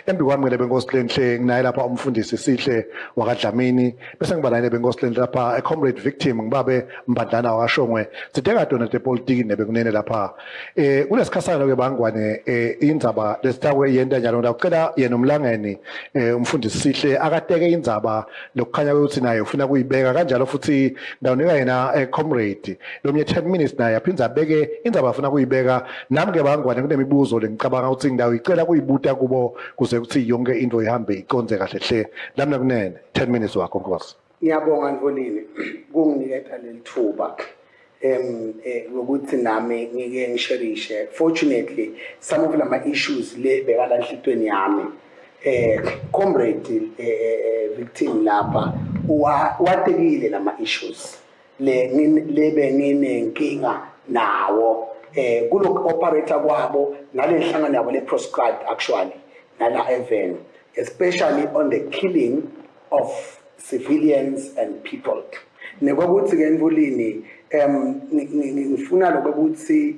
Embi kwami ke benkosi lenhle nginaye lapha umfundisi Sihle wakaDlamini, bese ngiba naye benkosi lenhle lapha comrade victim ngibabe Mbandlana wakaShongwe. Sideka tona tepolitiki nebekunene lapha. Kulesikhasana ke bangwane indzaba lesitakwe yenta nyalo, ngicela yena umlangeni umfundisi Sihle akateke indzaba lokukhanya ukuthi naye ufuna kuyibeka kanjalo, futhi ngawunika yena comrade lomnye 10 minutes naye aphindze abeke indzaba afuna kuyibeka. Nami ke bangwane kunemibuzo lengicabanga ukuthi ngidawuyicela kuyibuta kubo kuze kuthi yonke into ihambe iconze kahle hle. Lami kunene 10 minutes wakho, Nkosi. Ngiyabonga, Ntfolini, kunginiketa leli thuba ukuthi nami ngike ngisherishe. Fortunately, some of lama issues le bekala enhlitweni yami, comrade victim lapha watekile lama issues le lebe nginenkinga nawo kulokhu operate kwabo nale nhlangano yabo le proscribed actually nala even, especially on the killing of civilians and people. Nekokuthi ke Ntulini, ngifuna lokuthi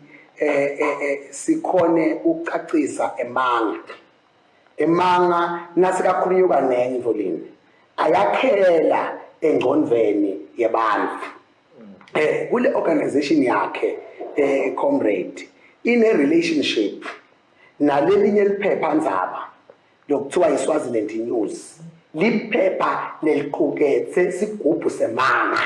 sikhone ukucacisa emanga. Emanga nasikakhulunywa kanengi, Ntulini, ayakhela engcondvweni yebantfu. Kule organization yakhe, comrade ine relationship nalelinye liphepha ndzaba lokuthiwa iSwaziland News, liphepha leliqukethe sigubhu semanga.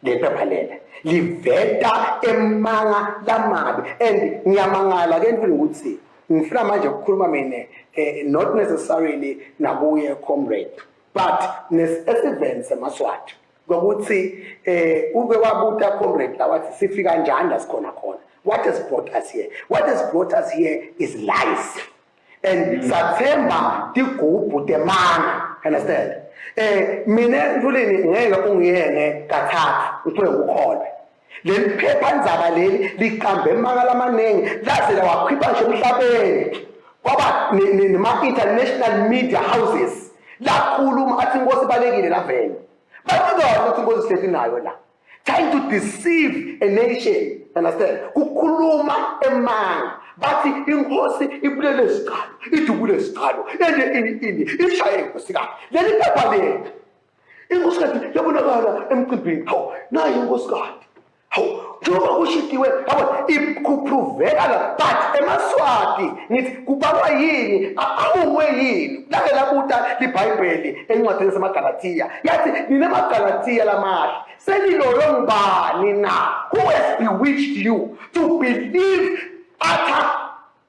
Lephepha lela liveta emanga lamabi, and ngiyamangala ke Ntuli ukuthi ngifuna manje ukukhuluma mina, not necessarily nakuye comrade, but nesevent semaswati ngokuthi uke wabuta comrade la wathi sifika kanjani la sikhona khona. What has brought us here? What has brought us here is lies, and sathemba tigubhu temanga, understand? Mina Ntulini, ngeke ungiyenge kathathu ngiphume ngikukholwe. Leli phephandzaba leli liqambe emanga lamaningi laze lawakhipha nje emhlabeni, kwaba nema-international media houses lakhuluma athi inkosi ibalekile lavele. Bathi kahle ukuthi inkosi sihleti nayo la, trying to deceive a nation, understand? Kukhuluma emanga, bathi inkosi ibulele isiqalo, idubule isiqalo, ene ini ini, ishaye inkosikazi. Leli phepha leli, inkosikazi yabonakala emcimbini. Hawu, nayi inkosikazi, hawu, njengoba kushitiwe, yabona ikuphroveka la. But emaswati ngithi kubalwa yini, awungwe yini? Lake labuta libhayibheli encwadini yaseMagalatiya, yathi ninemagalatiya lamahle, seniloyo ngubani na? Who has bewitched you to believe utter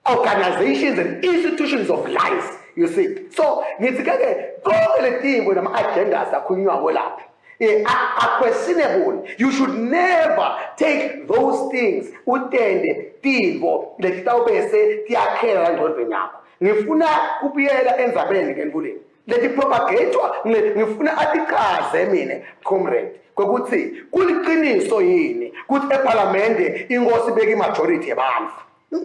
organizations and institutions of lies, you see? So ngithi ke konke letinto nama-agendas akhulunywako lapha are questionable. You should never take those things utende tintfo letitawubese tiyakhela engcondvweni yakho. Ngifuna kubuyela endzabeni ke Ntulini leti-propagatewa. Ngifuna atichaze mine comrade kwekuthi kuliciniso yini ukuthi ephalamende inkosi ibeka i-majority yebantfu.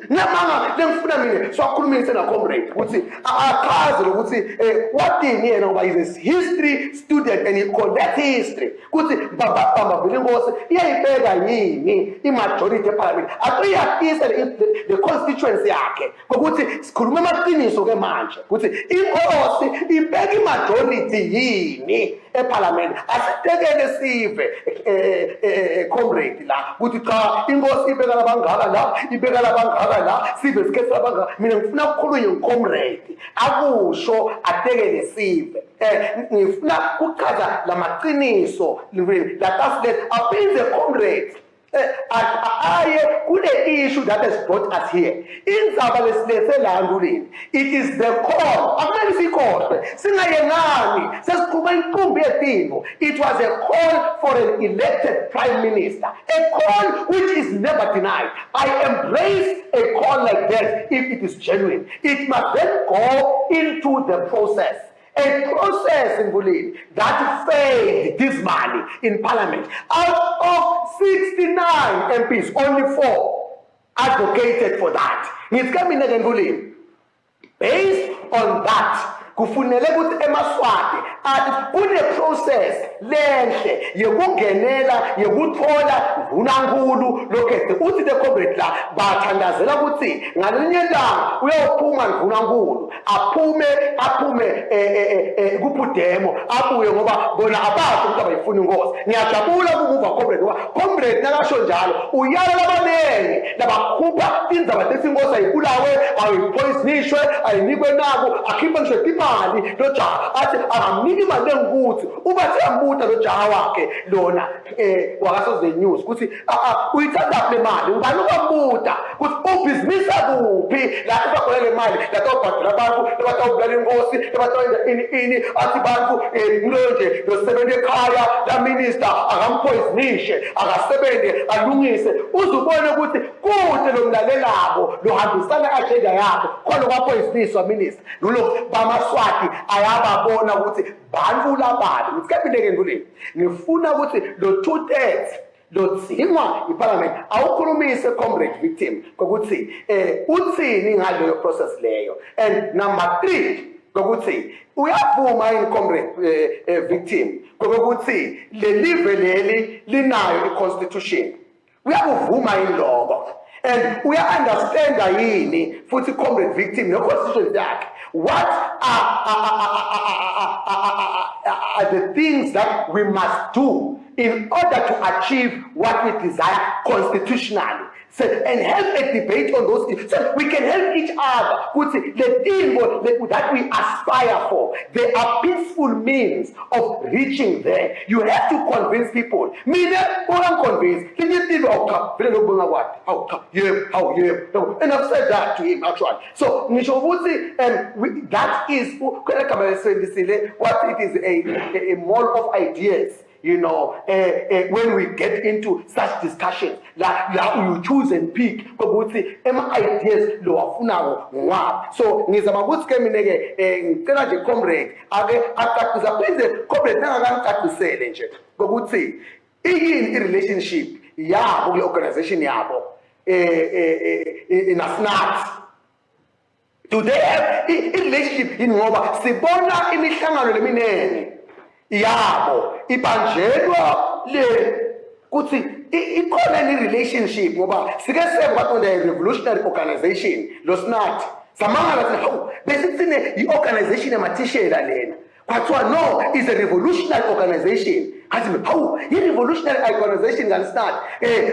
Namanga lengifuna mina siwakhulumise na comrade ukuthi achaze lokuthi watini yena, ngoba is a history student and he collect history, ukuthi bamba vele inkosi iyayibeka yini i-majority ephalamende, akuyatisa le constituency yakhe ukuthi sikhuluma amaqiniso ke manje ukuthi inkosi ibeka i-majority yini ephalamende. Asitekele sive, comrade la ukuthi cha, inkosi ibeka labangaka la, ibeka labangaka la, sive sikhethe labangaka. Mina ngifuna kukhulunywe ngicomrade akusho atekele sive. Ngifuna kuchaza lamaqiniso la aphindze comrade aye kule issue that has brought us here. Indzaba lesilethe la Ntulini, it is the call akumele siyikhohlwe, singayengani sesiqhuma inqumbi yetintfo. It was a call for an elected prime minister, a call which is never denied. I embrace a call like that if it is genuine. It must then go into the process, a process in Bulini that failed dismally in parliament. Out of 69 MPs, only four advocated for that. Ngithi ke mina ke Ntulini, based on that, kufunele ukuthi emaswati Athi kune process lenhle yekungenela yekuthola ndvunankulu lokhethe. Uthi the comrade la bathandazela ukuthi ngalinye ilanga uyophuma ndvunankulu, aphume aphume kuphudemo abuye, ngoba bona abazi ukuthi abayifuni inkosi. Ngiyajabula kumuva comrade, ngoba comrade nakasho njalo uyala labaningi labakhupha tindzaba tethi inkosi ayibulawe, ayipoisonishwe, ayinikwe naku, akhiphe ngisho imali lo jaha, athi akamniki imali lengukuthi uba siyambuta lo jaha wakhe lona wakaSoze News ukuthi uyithatha le mali, ubani ukambuta ukuthi ubhizinisa kuphi la ubakhona le mali latawubhadala abantu labatawubulala inkosi, labatawwenza ini ini, athi bantu nguloyo nje losebenza ekhaya la minister akampoisonishe, akasebenze alungise, uze ubone ukuthi kude lo mlalelabo lohambisana agenda yakho khona kwapoisoniswa minister nulo. Bamaswati ayababona ukuthi bantu lababi. Ngithi kephi nduleni, ngifuna ukuthi lo 2/3 lodzingwa iparliament awukhulumise comrade victim kokuthi uthini ngaleyo process leyo. And number 3, kokuthi uyavuma yini comrade victim kokuthi lelive leli linayo i-constitution, uyakuvuma yini lokho, and uya-understanda yini futhi comrade victim ne-constitution yakhe, what are the things that we must do in order to achieve what we desire constitutionally, so, and have a debate on those issues so we can help each other ukuthi the thing that we aspire for, there are peaceful means of reaching there. You have to convince people. Mina ungangiconvince linye into, awu cha, vele lokhu bengakwadi, hawu cha, yebo, hawu yebo, and I've said that to him actually. So ngisho ukuthi that is khona igama lesebenzisile, what it is, a mall of ideas. When we get into such discussions la la you choose and pick ukuthi ema ideas lo wafunako ngwaphi. So ngizama ukuthi ke mina ke ngicela nje comrade ake acacisa, please comrade, nangakangicacisele nje ukuthi iyini i-relationship yabo kule organization yabo naSNAT. Do they have i-relationship yini? Ngoba sibona imihlangano leminingi yabo ibanjelwa le kuthi ikhona ni relationship, ngoba sike sebe kwaqonda revolutionary organization lo SNAT, samangala thina, hawu, besithine i-organization yamathishela lena, kwathiwa no, is a revolutionary organization. Ngathi mina, hawu, i-revolutionary organization ngani SNAT?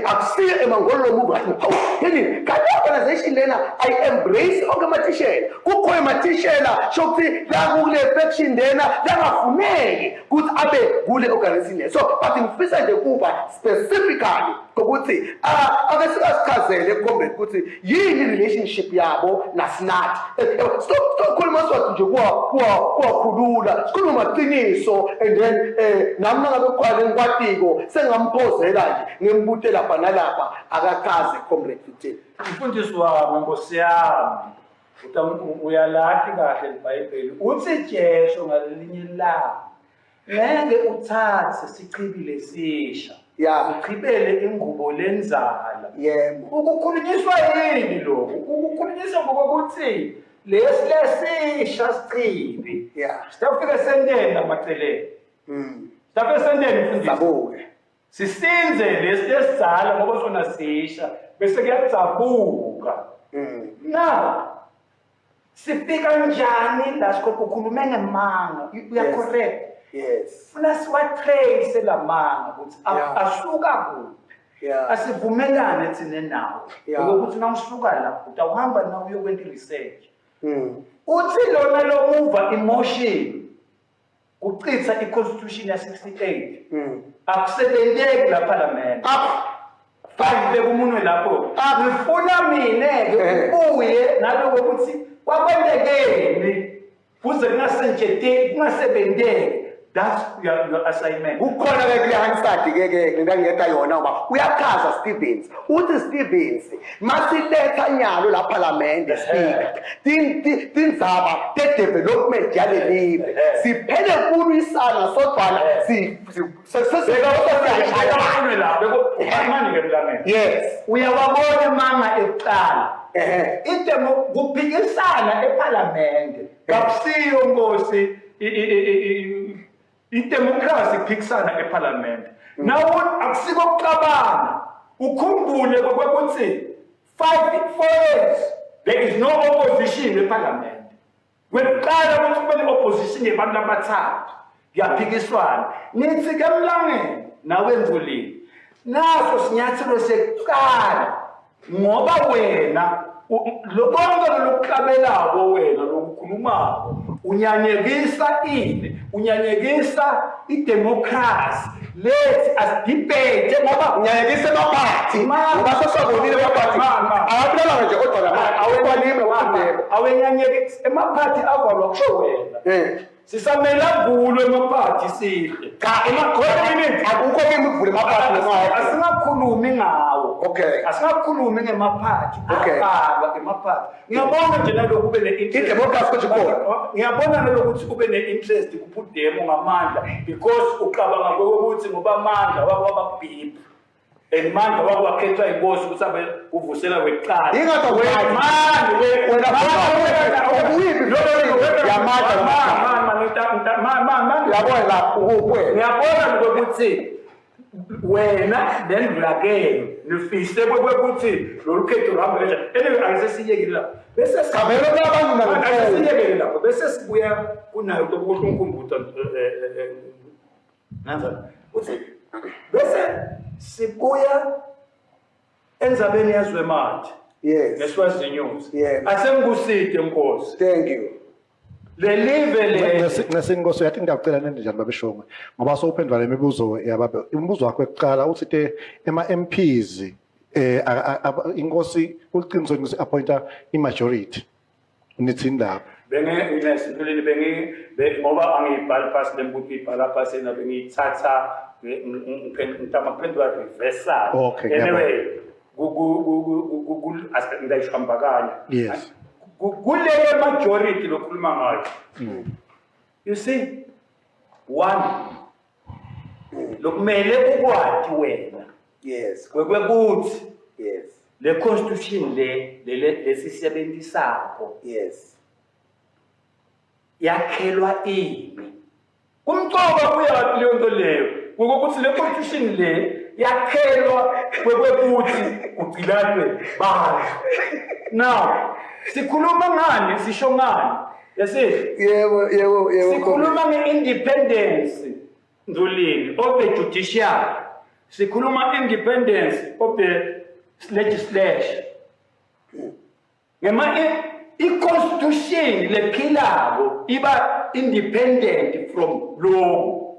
Akusiyo emangololo move. Ngathi mina, hawu, yini kanti organization lena ayi-embrace onke amathishela? Kukhona amathishela shokuthi la kule faction lena langafuneki ukuthi abe kule organization le. So but ngifisa nje kuba specifically ukuthi ake sikasichazele comrade ukuthi yini relationship yabo naSNAT. Stop, stop, khuluma Swati nje kuwa kuwa kuwakhulula, sikhuluma amaqiniso, and then nami nangabe kukhona engikwatiko sengamphozela nje ngimbute lapha nalapha. Akachaze comrade 15. Mfundisi wami, nkosi yami, uyalati kahle iBhayibheli. Uthi Jesu ngalelinye ilanga, ngeke uthathe sichibi lesisha uchibele ingubo lenzala. Ukukhulunyiswa yini lokhu? Ukukhulunyiswa ngokuthi lesi lesisha sichibi sitafika senteni lamaceleni, sitafika senteni, mfundisi. Sabuke. Sisinze lesi lesidzala ngoba sona sisha, bese kuyadzabuka. Now sifika njani la? Sikhona ukhulume ngemanga. You are correct. Funa siwatrace lamanga ukuthi asuka kuphi. Asivumelane thina nawe ukuthi nawusuka la utawuhamba na uyokwenta i-research. Uthi lona lomuva emotion kuchitha i-constitution ya-68 akusebenteki la parliament. Up. Fine, beka umunwe lapho. Ngifuna mine-ke ubuye naloko ukuthi kwakwentekeni kuze kungasebenteki. That's your assignment. Kukhona ke kule Hansard ke ke lento ngiyeta yona, ngoba uyachaza Stevens, uthi Stevens masiletha nyalo la parliament speaker tindzaba te development yalelive, siphele kulwisana sodwana si Beka umunwe lapho, manje-ke mlangeni. Yes. Uyawabona manga ekuqala. Ehhe. Idemo kuphikisana ephalamende kakusiyo nkosi idemocracy kuphikisana ephalamende. Nawo akusiko kuxabana, ukhumbule kokuthi 5 4 years there is no opposition ephalamende. Kwekuqala ukuthi kube ne-opposition yebantu abathathu, kuyaphikiswana. Nithi ke Mlangeni nawe Ndulini, naso sinyathelo sekuqala, ngoba wena konke lokuklabelako wena lokukhulumako unyanyekisa ini, unyanyekisa idemocracy. Lethi asidebate ngoba Unyanyekisa emaphathi ngoba sesabonile emaphathi awabulala nje, kodwa la awekwanimi lokudeba. Awenyanyeki emaphathi avalwa kusho wena. Sisamele avulwe emaphathi sihle. Cha, akukho kimi ukuvula emaphathi noma Asingakhulumi ngawo. Asingakhulumi ngemaphathi. Avalwa emaphathi. Ngiyabona nje naloku ube ne-interest. I-democracy kodwa ikhona. Ngiyabona nalokuthi ube ne-interest kuPUDEMO ngamandla, because ucabanga kokuthi ngoba amandla wake wababhibhi and mandla wake wakhethwa inkosi ukuthi abe kuvusela wekuqala. Ingakho Wena mani Wena ukuyiphi yamandla mani. Yabona lapho ukuphi wena? Ngiyabona lokuthi wena nendlu yakenu nifise kwekuthi lolu khetho luhambe kanjani. Anyway, angisesiyekile lapho, bese Cha, vele kuyabantu nalomfowethu. Angisesiyekele lapho, bese sibuya kunayo lokuhle ungikhumbuta nanzana uthi bese sibuya endzabeni yaZwemati neSwazi News. Asengikuside nkosi. Thank you. Lelive le Ncesi nkosi, uyathi ngiyacela nende njani babeshongwe, ngoba sowuphendula le mibuzo yababe. Imibuzo wakho ekuqala uthi te ema MPs inkosi kuliqiniso ukuthi appointa i-majority, nithini lapho? Bengi bengi ngoba angiyibhali phasi le mbuto, uyibhala phasi yena, bengiyithatha ngitama kuphendula reversal. Okay, ngiyabona. Anyway, ngiyayishambakanya. Kulele majority lokhuluma ngayo, you see, one lokumele ukwati wena kwekwekuthi le constitution le lesisebenzisako yakhelwa ini. Kumcoka kuyaphi leyo nto leyo, ngokuthi le constitution le yakhelwa kwekuthi kugcilatwe bantu. Now sikhuluma ngani, sisho ngani yesihle? Yebo. Sikhuluma nge-independence, Ndulini, of the judiciary, sikhuluma independence of the legislature. Ngema i-constitution lephilako iba independent from lokhu.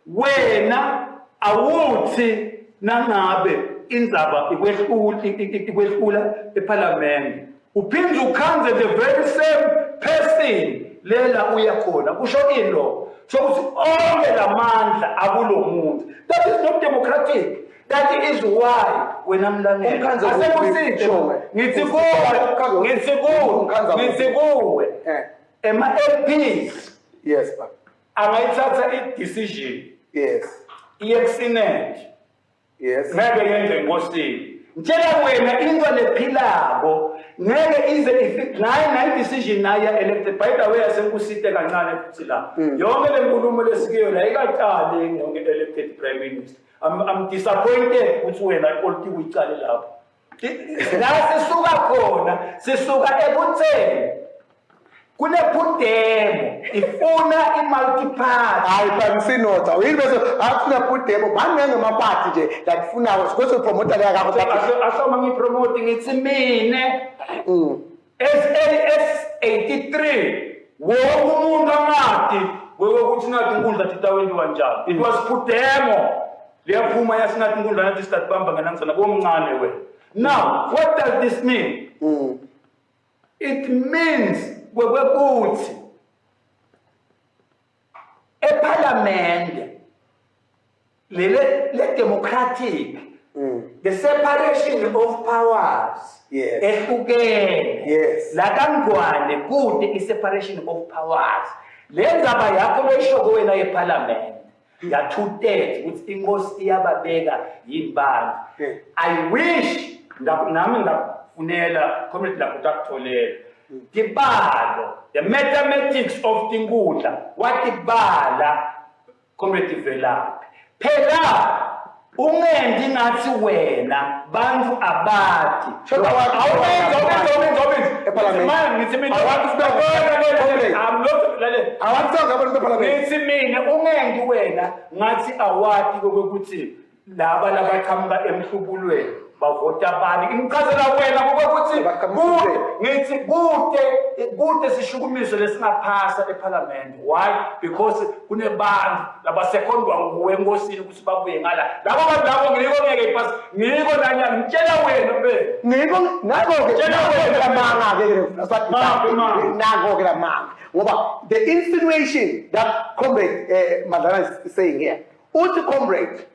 Wena awuthi nangabe indzaba ikwehlula ephalamende, uphinde ukhanze the very same person lela uya khona. Kusho ini lokho? So ukuthi onke lamandla akulo muntu. That is not democratic. That is why wena Mlangeni Umkhanza kuphi? asekuside. Shongwe. Ngithi kuwe, ngithi kuwe, Umkhanza kuphi? ngithi kuwe, ema-MPs Yes, baba. angayithatha i-decision iye kusenate. Ngeke yenze enkosini. Ngitshela wena, into lephilako ngeke ize nayi nayi decision nayi ya-elected. By the way, asenkusite kancane futhi la, yonke le nkulumo lesikiyo la ikaqali yonke elected prime minister. I'm disappointed ukuthi wena ipolitiki uyicale lapho. La sisuka khona, sisuka ekutheni kunePUDEMO ifuna i-multi-party. Hayi, phambisinotha uyini bese akufuna PUDEMO banenge emaphathi nje lakufunako sikose upromota leya kakho. Asoma ngipromote, ngithi mine SAS 83 wonke umuntu angati kwekuthi nathi inkundla titawentiwa njani. It was PUDEMO liyaphuma yasinathi inkundla nathi sitatibamba ngenangisana bomncane wena. Now what does this mean? It means kwekuthi ephalamende lele le democratic, the separation of powers ehlukene. La kaNgwane kude i-separation of powers. Le ndzaba yakho loyishoko wena yeparliament ya 2/3 ukuthi inkosi iyababeka yini bantu, I wish nami. Funela comrade lapho utakutholela. Tibalo, the mathematics of tinkundla, watibala comrade Velaphi. Phela ungendi ngathi wena bantu abati. Shoda wathi- Awumenzi, awumenzi, awumenzi, awumenzi. Ephalamende. Manje ngithi mina Awathi sibeke- Comrade. I'm not lalela. Awathi abantu ephalamende. Ngithi mina ungendi wena ngathi awati kokuthi laba labaqhamuka emhlubulweni bavota bani. Ngichazela wena ngokuthi Labaqhamuka kude emhlubulweni. ngithi kude kude sishukumiso lesingaphasa eParliament. Why? Because kunebantu labasekhondwa nguwe enkosini ukuthi babuye ngala. Labo bantu labo ngiko ngeke iphasi. Ngiko nanyana ngitshela wena be. Ngiko nako-ke Tshela nako-ke wena. lamanga-ke ke Maphi manga? nako-ke lamanga ngoba the insinuation that comrade Madlala is saying here, uthi comrade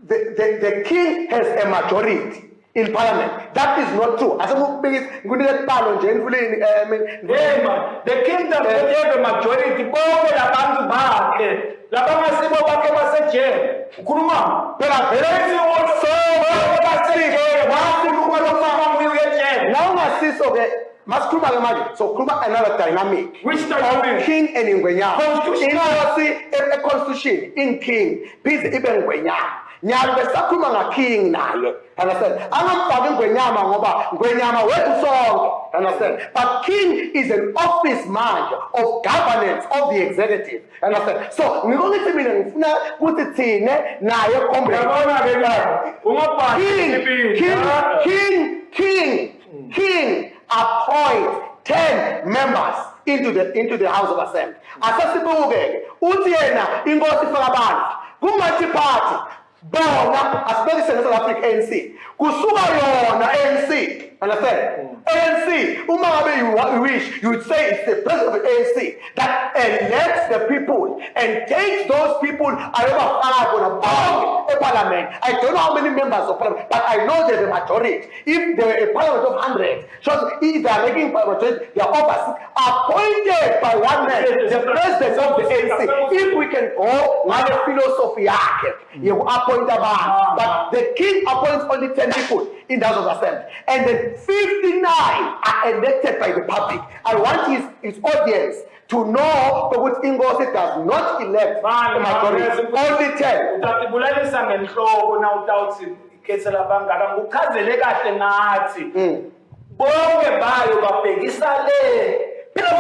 the king has a majority in parliament. That is not true. Asemukubikisa ngikunike isibalo nje endluleni I mean, Hey man, the kingdom that have a majority bonke labantu bakhe labangasibo bakhe basejele. Ukhuluma phela vele bonke basejele. Wakhuluma lo nguye ejele. la ungasiso ke masikhuluma ke manje sokhuluma another dynamic. Which dynamic? King and ingwenyama. Constitutional. Inkosi e-constitution in king phinde ibe ngwenyama. Nyalo besakhuluma nga-king naye, understand? Angamfaki ingwenyama ngoba ngwenyama wethu sonke, understand? But king is an office manje of governance of the executive, understand? So ngiko ngithi mina ngifuna ukuthi thine naye comrade Uyabona ke la. Ungabhali king isibindi. king king king king appoint 10 members into the House of Assembly. Asasibuke ke uthi yena inkosi ifaka abantu ku-multi party. Bona asibekise nge-South Africa ANC, kusuka yona ANC, understand? ANC uma ngabe you wish, you would say it's the president of the ANC that elects the people and takes those people ayobafaka bona bonke eparliament. I don't know how many members of parliament, but I know there's a majority. If there were a parliament of 100, so if they are making majority, they are over six, appointed by one man, the president of the ANC. If we can go ngale philosophy yakhe yoku-appoint abantu, but the king appoints only 10 people in the House of Assembly and then 59 are elected by the public. I want his audience to know ukuthi inkosi does not elect a majority, only 10. Utatibulalisa ngenhloko na utawuthi ikhethela bangaka. Ngikuchazele kahle ngathi bonke bayo babhekisa le. Phela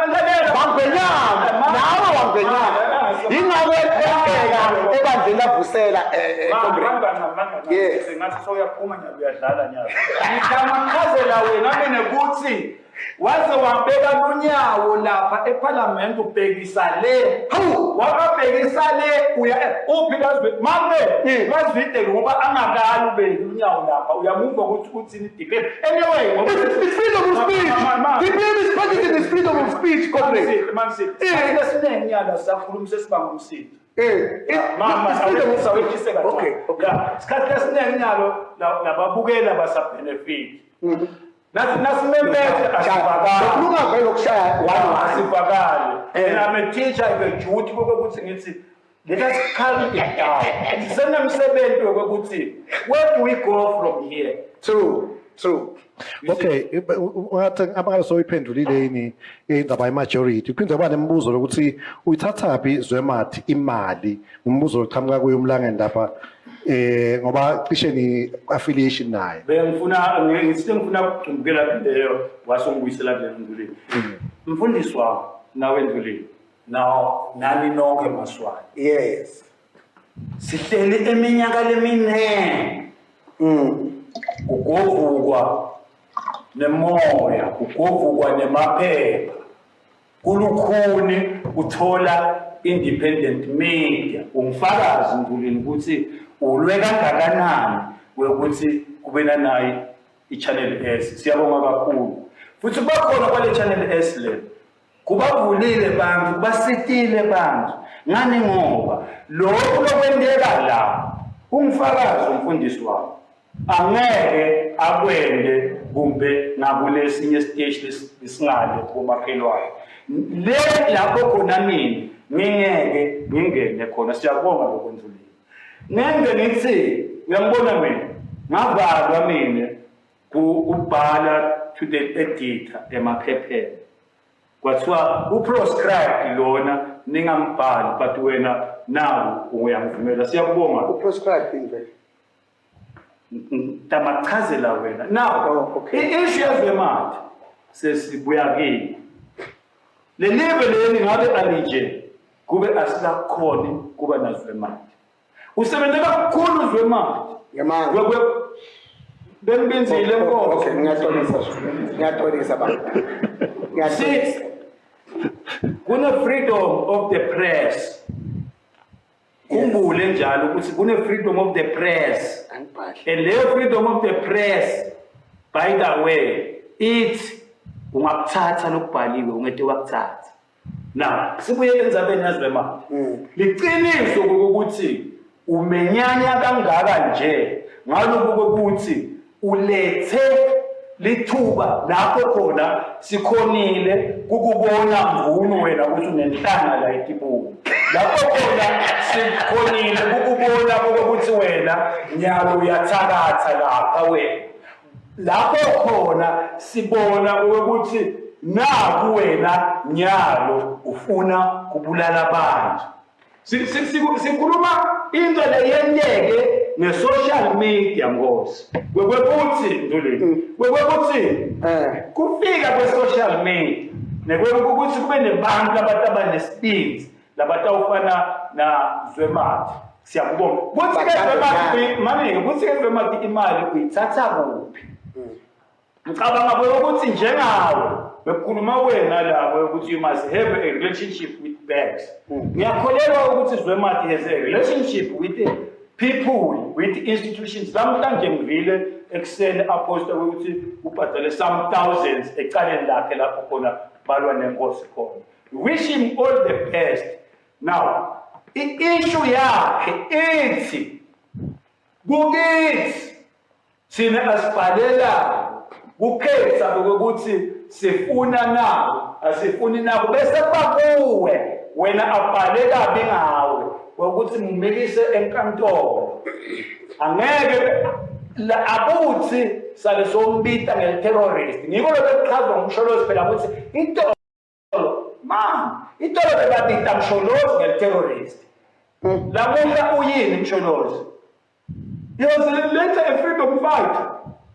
Lalela. Wangwenyama nawe, wangwenyama, yingakho ebheka ebandleni lavusela comrade. Yes. Ngathi sowuyaphuma nyalo, uyadlala nyalo. Ngiyamachazela wena mina ukuthi waze wabeka lunyawo lapha eParliament ubhekisa le. Hawu! Wakabhekisa le uya uphi kaZwi mame kaZwide ngoba angakali ubeki unyawo lapha uyamuva ukuthi uthini declare. Anyway, ngoba It's freedom of speech. The blame is president is freedom of speech, comrade. Mamsi, esiningi nyalo sakhuluma sesibanga umsindo. It's freedom of speech. Okay. Isikhathi esiningi nyalo lababukela basabenefit. Nasi nasimemeze asivakali. Bekulunga vele ukushaya one one. Asivakali. And I'm a teacher, I have a duty kokuthi ngithi let us calm it down. Sisenemsebenzi wokuthi where do we go from here? True, true. Okay, ungathi abangabe soyiphendulile yini indaba ye-majority. Kuphinde kwaba nemibuzo lokuthi uyithathaphi Zwemathi imali, umbuzo oqhamuka kuye umlangeni lapha ngoba cishe ni affiliation naye. Bengifuna ngithi ngifuna ukucumbukela kuleyo wasongibuyisela kule ndluleni. Mfundisi wami nawe ndluleni. Now nani nonke maswali. Yes. Sihleli eminyaka lemine. Kugovukwa nemoya, kugovukwa nemaphepha. Kulukhuni uthola independent media. Ungifakazi Ndulini ukuthi ulwe kangakanani wekuthi kube nanayi i-Channel S. Siyabonga kakhulu. Futhi kubakhona kwale Channel S le. Kubavulile bantu, kubasitile bantu. Ngani ngoba lokhu lokwenteka la ungifakazi umfundisi wami. Angeke akwende kumbe ngakulesinye stage lesingale komakhelwane. Le lapho khona mina ngingeke ngingene khona. Siyabonga lokho Ndlulile. Ngeke ngithi uyangibona mina ngavalwa mina. Kubhala to the editor emaphepheni, kwathiwa uproscribed lona, ningambhali, but wena nawu uyangivumela. Siyakubonga. Uproscribed ini vele? Tamachazela wena now. Oh, okay. I-issue yezemali sesibuya kini. Lelive leli ngabe alinje kube asilakhoni kuba nazwemali. Usebenze kakhulu zwemali. Ngemanga. Bembinzile nkosi. Okay, ngiyaxolisa, ngiyaxolisa baba, ngiyaxolisa. See, kune freedom of the press. Khumbule njalo ukuthi kune freedom of the press. Angibhadli. And leyo freedom of the press, by the way, ithi ungakuthatha lokubhaliwe, ungete wakuthatha. Now sibuye endzabeni yazwemali. Liciniso ukuthi umenyanya kangaka nje ngalokhu kokuthi ulethe lithuba lapho khona sikhonile kukubona mvunu wena ukuthi unenhlanga la etibuni, lapho khona sikhonile kukubona ukuthi wena nyalo uyathakatha lapha wena, lapho khona sibona ukuthi naku wena nyalo ufuna kubulala abantu. Sikhuluma into leyenteke nge-social media, nkosi, kwekwekuthi Ntulini, kwekwekuthi kufika kwe-social media nekwekuthi kube nebantu abantu abanesibindi labatawufana na Zwemati. Siyakubonga kuthi-ke Zwemati, mani kuthi-ke Zwemati, imali uyithatha kuphi? Ngicabanga ukuthi njengawe bekukhuluma wena la ukuthi you must have a relationship with banks. Ngiyakholelwa ukuthi Zwemati has a relationship with the people, with institutions. Namhlanje ngivile ekuseni aposta ukuthi ubhadale some thousands ecaleni lakhe lapho khona balwa nenkosi khona. Wish him all the best. Now i-issue yakhe ithi kukithi thina asibhalela kukhetha ukuthi sifuna nawo, asifuni nako, bese kuba kuwe wena abhale kabi ngawe ukuthi mumikise enkantolo. Angeke abuthi sale sombita ngel-terrorist. Ngiko lokho ekuchazwa ngumsholozi phela ukuthi itolo ma itolo bebabita msholozi ngel-terrorist. Lamuhla uyini msholozi? He was later a freedom fighter.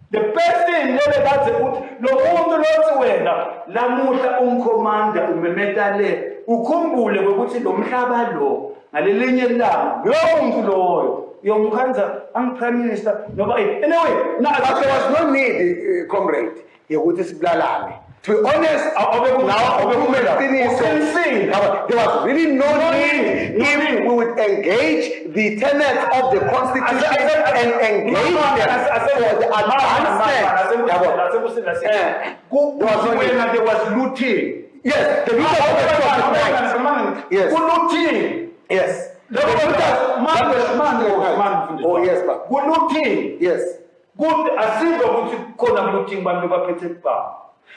The person lebekade uthi lo muntu lothi wena lamuhla umkhomanda umemeta le, ukhumbule ukuthi lo mhlaba lo ngalelinye ilanga loyo muntu loyo uyomkhanza angi-prime minister noba anyway na. But there was no need, comrade, yokuthi sibulalane. To be honest, now ukhulume iqiniso. Uqinisile. Yabo, there was really no No need need, no if need. we would engage the tenets of the constitution and engage them for the advancement. Yabo. There was no need. Wena, there was looting. Yes, the looters of the church. Yes. Ku-looting. Yes. The Lokho looters- manje. Oh, yes, baba. Ku-looting. Yes. Kuthi asiva ukuthi khona ku-looting bantu baphethe ibhamu.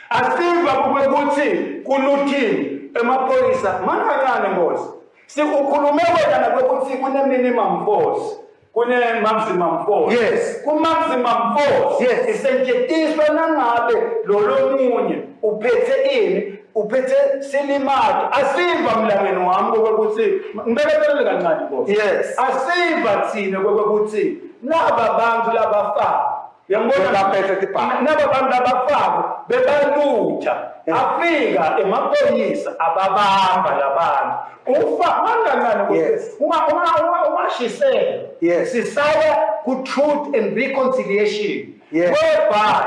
Asiva ukuthi ku-looting emaphoyisa mani kancane nkosi. Sikukhulume wena nakwekuthi kune-minimum force, kune-maximum force. Yes. Ku-maximum force Yes. isetshenziswa nangabe lolo munye uphethe ini, uphethe silimato. Asiva mlangeni wami kokuthi ngibekezelele kancane nkosi. Yes. Asiva thina kokuthi naba bantu labafako, uyangibona? Bebaphethe tibhamu. Naba bantu labafako bebalutha, afika emaphoyisa ababamba labantu ufa mangancane. Yes. Ungashisela. Yes. Sisaya ku-truth and reconciliation, whereby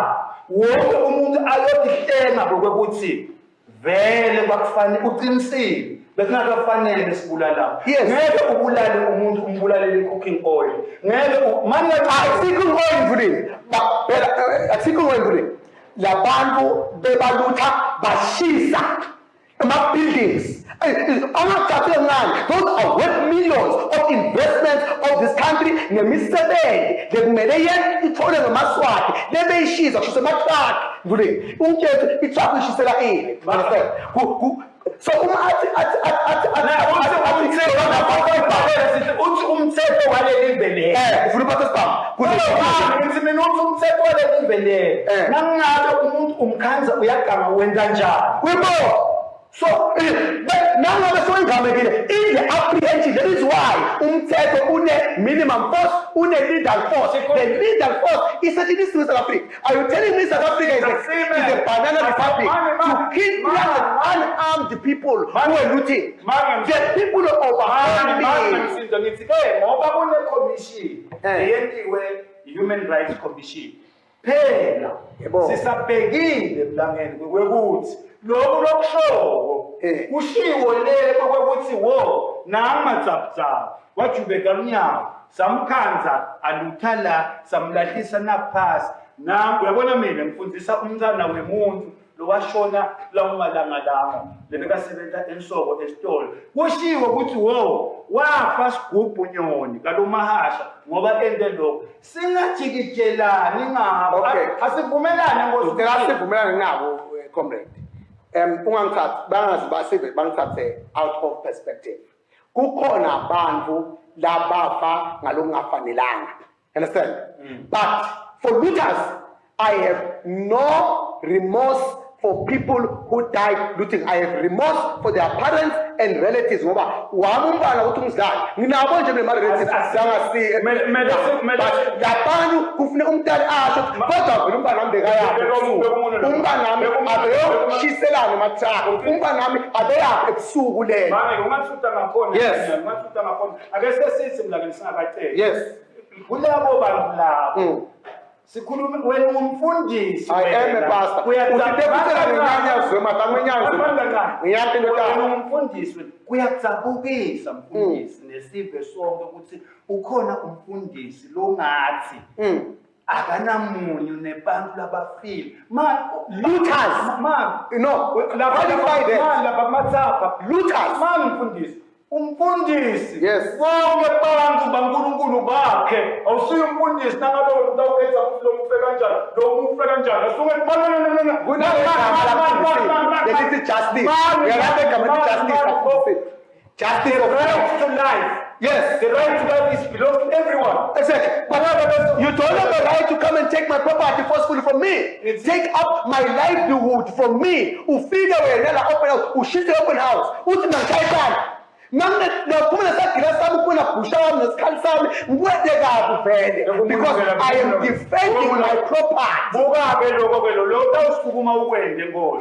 wonke umuntu ayotihlenga ngokwekuthi vele kwakufanele uqinisile, bekungakafanele sibulala. Yes. Ngeke ubulale umuntu umbulalele i-cooking oil, ngeke mani kancane. Akusikho oil mfundisi. Phela akusikho oil mfundisi. Labantu bebalutha bashisa ama-buildings. Angacaci kancane. Those are worth millions of investments of this country nemisebenzi lekumele yena ithole ngamaswati lebeyishisa kushisa ama-truck mfundisi. Ungitshela ukuthi i-truck uyishisela ini? Understand? So uma athi athi athi athi athi athi athi Uthi umthetho waleli vele. Ufuna uphathe sibhamu. Ngithi mina uthi umthetho waleli vele. Nangabe umuntu umkhanza uyaganga wenza njani? Uyabo. So nangabe soyingamekile in the apprehension, that is why umthetho une minimum force, une lethal force. The lethal force is in this South Africa. Are you telling me South Africa is a banana republic to kill unarmed people who are looting? The people are overwhelming. Ngithi ke ngoba kune commission eyentiwe Human Rights Commission. Phela sisabhekile emlangeni kwekuthi lokhu lokushoko kushiwo le kwekuthi wo nangamatsabutsaba wajubeka lunyawo samkhanza alutha la samlahlisa naphasi. Nangu uyabona mina ngifundisa umntwana wemuntu lowashona lawo malanga lawo lebekasebenza ensoko esitolo kushiwo ukuthi wo wafa sigubhu nyoni kalomahasha ngoba ende lokho singajikijelani ngabo. Asivumelane ngosi asivumelane nabo comrade. Ungangithathi bangazi basive bangithathe out of perspective. Kukhona abantu labafa ngalokungafanelanga. Understand? But for looters, I have no remorse for people who died looting. I have remorse for their parents and relatives. Ngoba wami umntwana ukuthi umzali nginabo nje mina relatives angasi labantu kufune umntwana asho kodwa vele umntwana wami bekayaphi ebusuku, umntwana wami abeyoshiselana emathaka, umntwana wami abeyaphi ebusuku lena. Manje ungathuta ngakhona. Yes. Ungathuta ngakhona. Ake sesithi mlangeni singakaceli. Yes. Kulabo bantu labo sikhuluma wena umfundisi. I am a pastor. Wena umfundisi kuyakudzabukisa mfundisi nesive sonke ukuthi ukhona umfundisi longathi akanamunyu nebantu labafile. Looters. No, qualify that. Laba matsapha. Looters. Mfundisi. Umfundisi. Yes. Bonke bantu baNkulunkulu bakhe. Awusuye umfundisi nangabe utawukhetha ukuthi lo mufe kanjani, lo mufe kanjani. Asuke no. Kunegama lelithi justice. Uyalapha igama elithi justice. Justice of right to life. Yes. The right to life is belongs to everyone. Exactly. But you don't have the right to come and take my property forcefully from me. Take up my livelihood from me. Ufike wena la open house, ushise open house. Uthi ngishayisana. Because I am defending my property.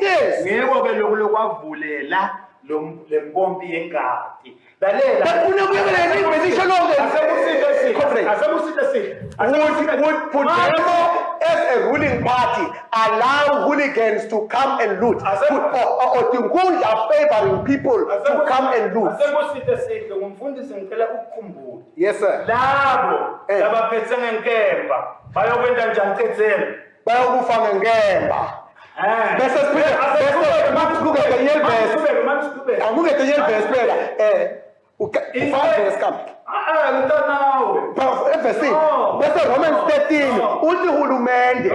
Yes. Would Podemo as a ruling party allow hooligans to come and loot? Or Tinkundla favoring people to come and loot? Yes, sir. Bayokufa ngenkemba. Bese siphinde bese verse phela bese Romans 13 uthi hulumende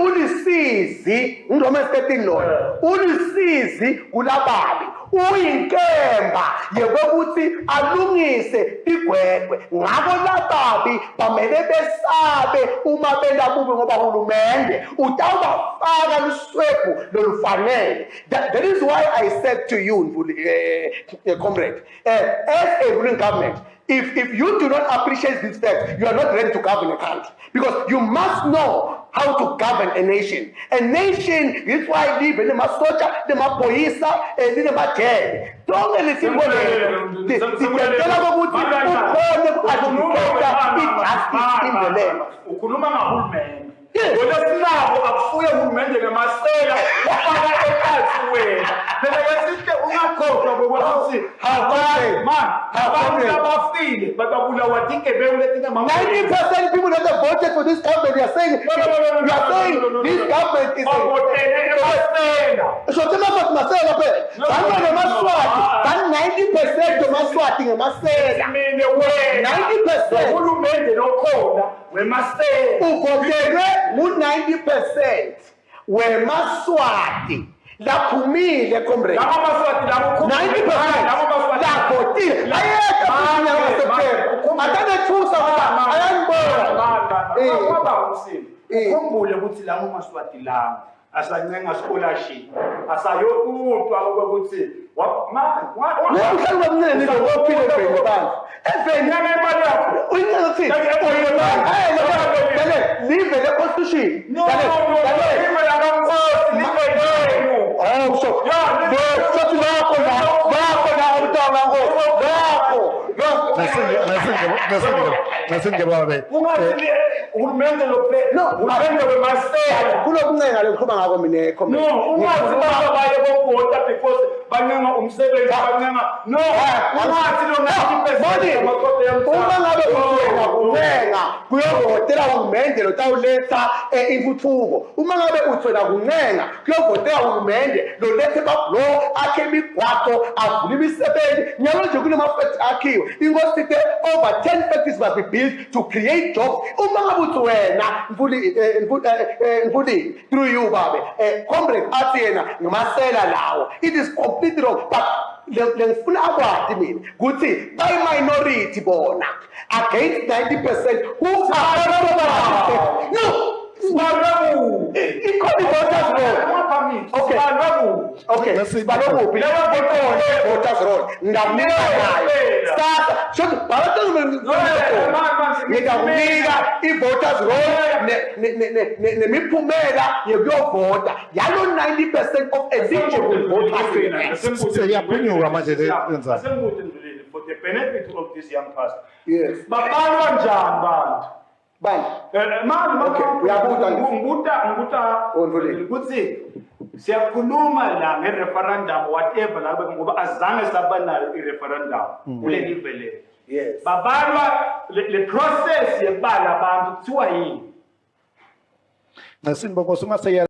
ulisizi, Romans 13 lona ulisizi kulababi, uyinkemba yekuthi alungise igwegwe. Ngakho lababi bamele besabe uma belabubi ngoba hulumende utawubafaka luswebhu lolufanele. That is why I said to you, comrade, as a ruling government, if you do not appreciate this fact, you are not ready to govern a country. Because you must know how to govern a nation. A nation is why live in the masocha, the mapoisa, and in the majel. Don't let it go. The in the land. Yes. 90% people that have voted for this government, you are saying, you are saying this government is a. So 90% of Maswati 90%. 90% wemaswati laphumile comrade. 90% lavotile. Ayekho Ukhumbule ukuthi lawo maswati lawo asancenga scholarship asayokutwa ukuthi Uhlala kwamncane nje kophile eveni bantu. Eveni Nyanga imali yakho. Uyincane uthini? Dale, live le constitution. No, no, no, live lakankosi, live lenu. Oh, so. So lakho la, lakho la utanga ngo. Lakho. Nasinge babe. Ungathi uhulumende lo No, uhulumende wemasela. Kulokuncenga lengikhuluma ngako mina No, ungathi baba baye bovota because bancenga umsebenzi bancenga. No, ungathi lo 90% Moni, uma ngabe uncenga kuncenga kuyovotela uhulumende lotawuletha intuthuko. Uma ngabe uthwela kuncenga kuyovotela uhulumende lolethe amabhuloho akhe imigwaqo avule imisebenzi. Nyalo nje kunema-factory akhiwe. Inkosi ithe over 10 factories must be built to create jobs. Uma ngabe uthi wena Mfuli through you babe comrade athi yena ngimasela lawo, it is completely wrong. But lengifuna akwati mina ukuthi bayi-minority bona against 90% who are no ikhona i-voters roll. Okay. Okay, sibalo kuphi? Ikhona i-voters roll. Ngingakunika nayo. Sasa, shothi bhala ngitakunika i-voters roll nemiphumela yokuyovota yalo 90% of eligible voters. Seyiyaphunyuka manje le yenzani. Asengude Ndulini, for the benefit of this young pastor. Yes. Babalwa njani bantu? Bani? Mani, Okay, uyabuta nje. Ngibuta Oh, Ndulini. ukuthi siyakhuluma la nge-referendum whatever la ngoba azange saba nayo i-referendum kule live leli. Yes. Babalwa le process yekubala abantu kuthiwa yini? Nasini bonkosi ungaseya.